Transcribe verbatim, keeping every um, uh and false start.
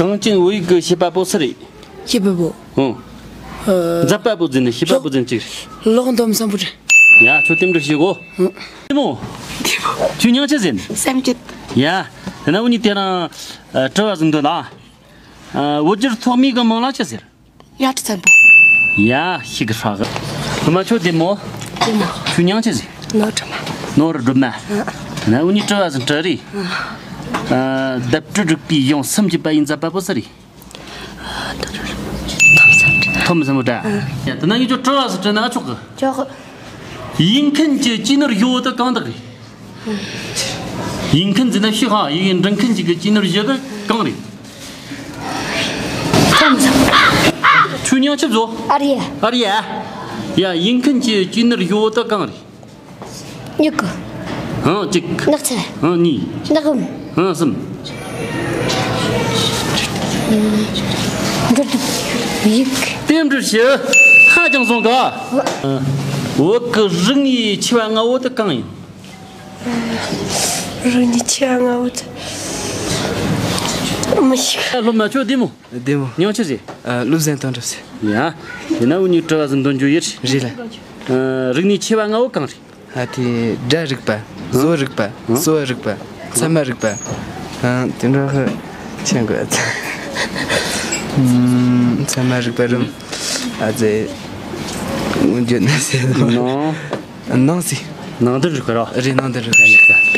གངས་ཅན་བོད་ཡིག་གི་བྱེད་པ་པོ་སུ་རེད། བྱེད་པ་པོ། ཨོ། ཨ། མཛད་པ་པོ་ཟེར་ནི་བྱེད་པ་པོ་ཟེར་ནི་གཅིག་རེད། ལོག་འདོམས་བཟང་པོ་རེད། ཡ། ཁྱོད་རྟེན་འབྲེལ་ཞུ་གོ། ཨང་། ལྟད་མོ། ཁྱོད་མྱིང་ཅི་ཟེར་ནི། བསམ་གྱིས། ཡ། དེ་ན་འུ་གཉིས་དེ་རིང་ཨ་དྲི་བ་ཟིག་འདོན་ན། ཨ། བོད་བསྒྱུར་ཐོག་མའི་གི་མིང་ལ་ཅི་ཟེར། གཡའ་བྲི་བཙན་པོ། ཡ། ཤི་གི་ཧྲ་གི། སློབ་མ་ཁྱོད་བདེ་མོ། བདེ་མོ། ཁྱོད་མྱིང་ཅི་ཟེར། ནོར་སྒྲོལ་མ། ནོར་སྒྲོལ་མ། ཨ། ན་འུ་གཉིས་དྲི་བ་ཟིག་དྲི་རེ། ཨ། ཨ། ལྡབ་འཕྲུལ་རིག་པའི་གཞུང་སུམ་གྱིས་པ་ཡི་མཛད་པ་པོ་སུ་རེད། ཐོན་མི་སྲིན་པོ་འདྲ། ཡ། དེ་ན་ངས་ཁྱོད་དྲི་བ་ཟིག་དྲི་ན་ཆོག་གི། ཆོག་གི། ཡིག་མཁན་གྱི་གཅེས་ནོར་ཞེ་པོ་དེ་གང་དག་རེད། ཡིག་མཁན་ཟེར་ན་ཤི་ཧ་ཡིག་འབྲི་མཁན་གཅིག་གི་གཅེས་ནོར་བཞི་གི་གང་རེད། ཁམས། ཁྱོད་མྱིང་ཆི་བཟོ། ཨ་རི་ཡ། ཨ་རི་ཡ། ཡ། ཡིག་མཁན་གྱི་གཅེས་ནོར་ཞེ་པོ་དེ་གང་རེད། མྱུ་གུ། ཨང་གཅིག་ནགས་ཚལ། ཨང་གཉིས། ནག་འབུམ། ཨང་གསུམ། འགྲོ་དུས་ཡིག་རྟེན་འབྲེལ་ཞུ། ཧ་ཅང་བཟང་ག། བོད་ཀྱི་རིག་གནས་ཆེ་བ་ལྔ་པོ་དེ་གང་ཡིན། རིག་གནས་ཆེ་བ་ལྔ་པོ་དེ་མི་ཤེས། སློབ་མ་ཁྱོད་བདེ་མོ། བདེ་མོ། མྱིང་ཆི་ཟེར། ཨ། བློ་བཟང་དོན་གྲུབ་ཟེར། ཡ། དེ་ན་འུ་གཉིས་དྲི་བ་ཟིག་འདོན་རྒྱུ་ཡོད། རེད་ལ། ཨ། རིག་གནས་ཆེ་བ་ལྔ་པོ་གང་རེད། ཨ། དེ་སྒྲ་རིག་པ། བཟོ་རིག་པ། ཨ། གསོ་བ་རིག་པ། ཨ། ཚད་མ་རིག་པ། ཨ། དེ་འདྲ་ཤི་ཆེན་དགོས། ཚད་མ་རིག་པ་རུམ། ཨ་ཙེ། འོན་ཀྱང་ན་ཟེར། ནང་། ནང་ཟེར། ནང་དོན་རིག་པ་ར། རེད། ནང་དོན་རིག་པ།